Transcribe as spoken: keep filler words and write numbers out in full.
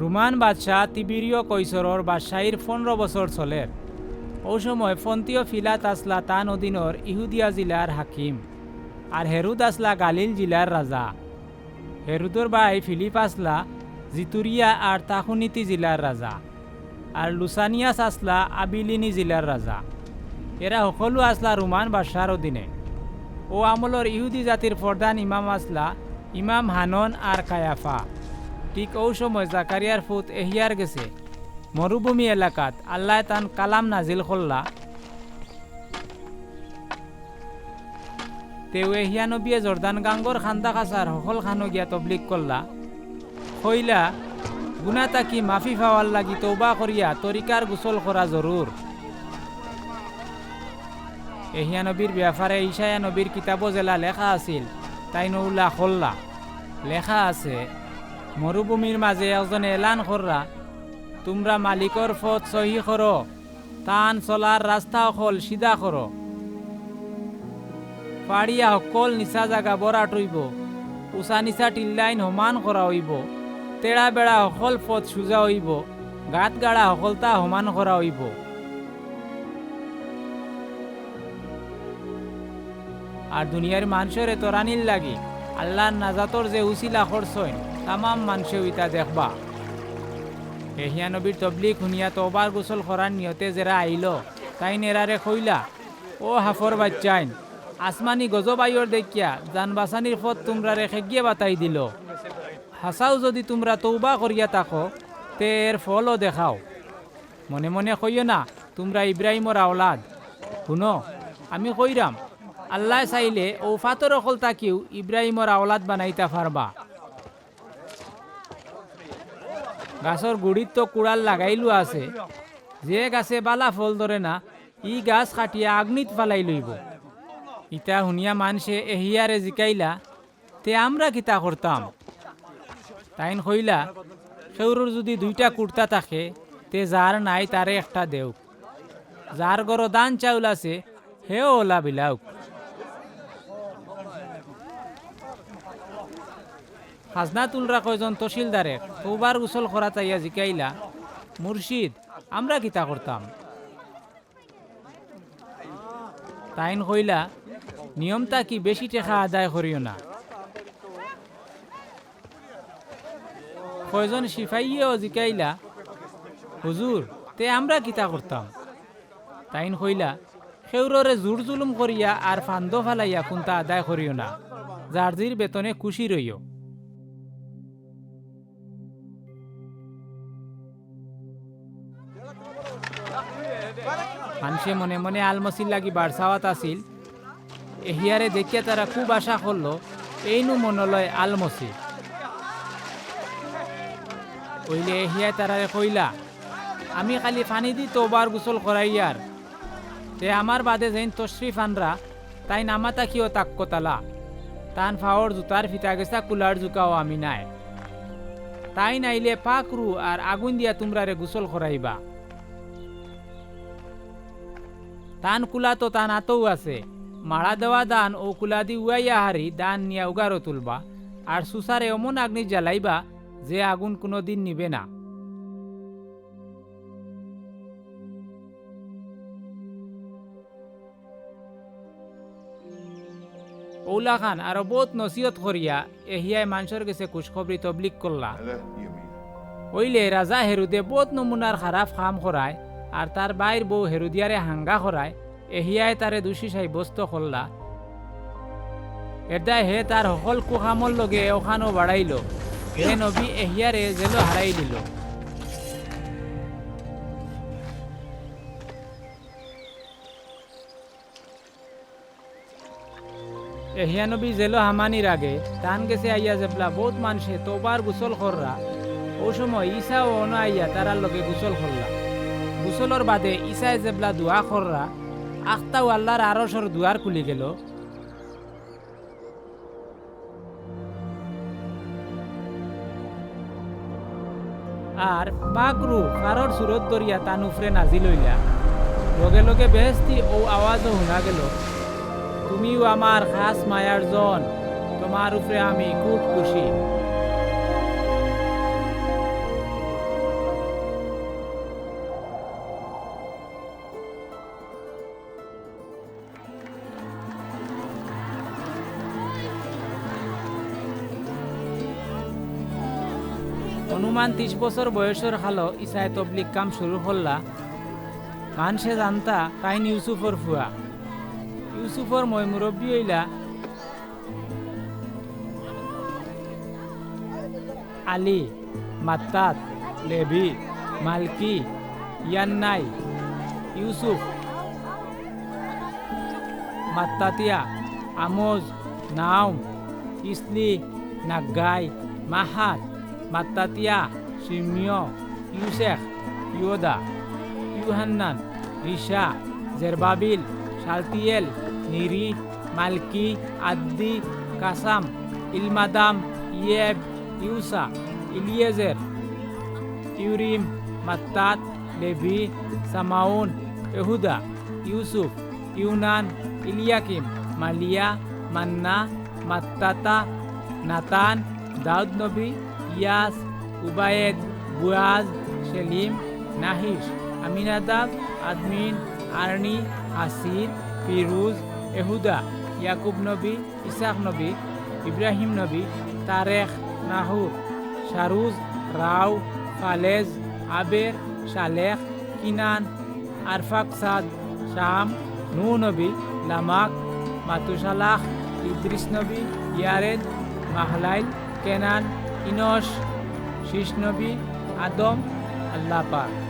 রোমান বাদশা তিবিরিয় কৈসরর বাদশাইর পনরো বছর চলের। অউ সময় পন্তিয় পিলাত আছলা তান অধীনর ইহুদিয়া জিলার হাকিম, আর হেরুদ আছলা গালিল জিলার রাজা। হেরুদর ভাই ফিলিপ আছলা জিতুরিয়া আর তাহুনিতি জিলার রাজা, আর লুসানিয়াস আছলা আবিলিনি জিলার রাজা। এরা হকলউ আছলা রোমান বাদশার অধীনে। অউ আমলর ইহুদি জাতির প্রধান ইমাম আছলা ইমাম হানন আর কায়াফা। ঠিক অউ সময় জাকারিয়ার পুত এহিয়ার গেছে মরুভূমি এলাকাত আল্লায় তান কালাম নাজিল করলা। তেউ এহিয়া নবিয়ে জর্দান গাঙ্গর কান্দা-কাছার হকলখানো গিয়া তবলিগ করলা। কইলা, গুনা থাকি মাফি পাওয়ার লাগি তওবা করিয়া তরিকার গোসল করা জরুর। এহিয়া নবীর বেয়াপারে ইশায়া নবীর কিতাবো যেলা লেখা আছিল, তাইন অউলা করলা। লেখা আছে, মরুভূমির মাজে একজনে এলান কররা, তুমরা মালিকর পথ সহি করো, তান চলার রাস্তা অকল সিধা করো। ফাড়িয়া হকল নিচা জাগা ভরাট অইবো, উচা নিচা টিল্লাইন হমান করা অইবো, তেড়া বেড়া হকল পথ সুজা অইবো, গাত গাড়া হকলতা হমান করা অইবো। আর দুনিয়ার মানষরে তরানির লাগি আল্লার নাজাতর যে উছিলা করছইন, তামাম মানষেউ ইতা দেখবা। এহিয়া নবীর তবলিগ হুনিয়া তওবার গোসল করার নিয়তে যেরা আইলো, তাইন এরারে কইলা, "ও হাফর বাইচ্চাইন, আসমানি গজব আইয়র দেখিয়া জান বাচানির পথ তুমরারে কেগিয়ে বাতাই দিলো। হাছাউ যুদি তুমরা তওবা করিয়া থাকো, তে এর ফলও দেখাও।" মনে মনে কইও না, তুমরা ইব্রাহিমর আওলাদ। হুনো, আমি কইরাম, আল্লায় চাইলে অউ ফাতর অকল থাকিউ ইব্রাহিমর আওলাদ বানাইতা পারবা। গাছর গুড়িত তো কুড়াল লাগাইলু আছে, যে গাছে বালা ফল ধরে না, ই গাছ কাটিয়া আগ্নিত ফালাই লইবো। ইতা হুনিয়া মানষে এহিয়ারে জিকাইলা, "তে আমরা কিতা করতাম?" তাইন কইলা, "কেউরর যুদি দুইটা কুর্তা থাকে, তে যার নাই তারে একটা দেউক। যার ঘরো ধান চাউল আছে, হেও অলা বিলাউক।" খাজনা তুলরা কয়জন তহসিলদারে তওবার গোসল করাত আইয়া জিকাইলা, "মুর্শিদ, আমরা কিতা করতাম?" তাইন কইলা, "নিয়ম থাকি বেশি টেকা আদায় করিও না।" কয়জন সিপাইয়েও জিকাইলা, "হুজুর, তে আমরা কিতা করতাম?" তাইন কইলা, "কেউররে জুর-জুলুম করিয়া আর ফান্দো ফালাইয়া কুন্তা আদায় করিও না, যার জির বেতনে খুশি রইও।" মানষে মনে মনে আলমসির লাগি বারসাওয়াত আছিল। এহিয়ারে দেখিয়া তারা খুব আশা করলো, এইনউ মনো লয় আলমসি। অইলে এহিয়ায় তারারে কইলা, "আমি খালি পানি দি তওবার গোসল করাইয়ার, তে আমার বাদে যেইন তশরিফ আনরা, তাইন আমা থাকিও তাক্কতালা। তান পাওর জুতার ফিতা গেছা কুলার জুকাও আমি নায়। তাইন আইলে পাক রু আর আগুন দিয়া তুমরারে গোসল করাইবা। তান কুলা তো তান আতউ আছে, মাড়া দেওয়া ধান অউ কুলাদি উয়াইয়া হারি ধান নিয়া উগারো তুলবা, আর সুসারে অমন আগ্নিত জ্বালাইবা, যে আগুন কুনুদিন নিবে না।" অউলাখান আরো বউত নসিহত করিয়া এহিয়ায় মানষর গেছে খুশখবরি তবলিগ করলা। অইলে রাজা হেরুদে বউত নমুনার খারাপ কাম করায়, আর তার ভাইর বউ হেরুদিয়ারে হাঙ্গা করায়, এহিয়ায় তারে দুষী সাব্যস্ত করলা। এরদায় হে তার হকল কুকামর লগে অখানও বাড়াইলো। হে নবী এহিয়ারে জেলো হারাই দিলো। এহিয়া নবী জেলো হামানির আগে তান গেছে আইয়া যেবলা বউত মানষে তওবার গোসল কররা, অউ সময় ইছাও অনো আইয়া তারার লগে গোসল করলা। গোসলর বাদে ইছায় যেবলা দোয়া কররা, আখতাউ আল্লার আরশর দুয়ার খুলি গেলো। আর পাক রু ফারর সুরত ধরিয়া তান উফরে নাজিল অইলা। লগে লগে বেহেস্তি অউ আওয়াজও হুনা গেলো, "তুমিউ আমার খাস মায়ার জন, তুমার উফরে আমি খুব খুশি।" অনুমান তিশ বছর বয়সর কালো ইছায় তবলিগ কাম শুরু করলা। মানষে জানতা তাইন ইউসুফর ফুয়া। ইউসুফর ময়-মুরব্বি অইলা আলী, মাত্তাত, লেবি, মালকি, ইয়ান্নাই, ইউসুফ, মাত্তাতিয়া, আমোজ, নাওম, ইসলি, নাগ্গাই, মাহাত, মাত্তাতিয়া, শিমিয়, ইউসেখ, ইয়দা, ইউহান্নান, রিশা, জেরবাবিল, শালতিয়েল, নিরি, মালকি, আদ্দি, কাসাম, ইলমাদাম, ইয়েব, ইউসা, ইলিয়েজের, ইউরিম, মাত্তাত, লেবি, সামাউন, এহুদা, ইউসুফ, ইউনান, ইলিয়াকিম, মালিয়া, মান্না, মাত্তাতা, নাতান, দাউদ নবী, ইয়াস, উবায়েদ, বুয়াজ, সেলিম, নাহিশ, আমিনাদাব, আদমিন, আরনি, আসির, ফিরুজ, এহুদা, ইয়াকুব নবী, ইসাক নবী, ইব্রাহিম নবী, তারেখ, নাহুর, শারুজ, রাউ, ফালেজ, আবের, শালেখ, কিনান, আরফাকসাদ, শাম, নূহ নবী, লামাক, মাতুশালাখ, ইদ্রিস নবী, ইয়ারেদ, মাহলাইল, কেনান, ইনশ, শিশ নবী, আদম, আল্লাহ পাক।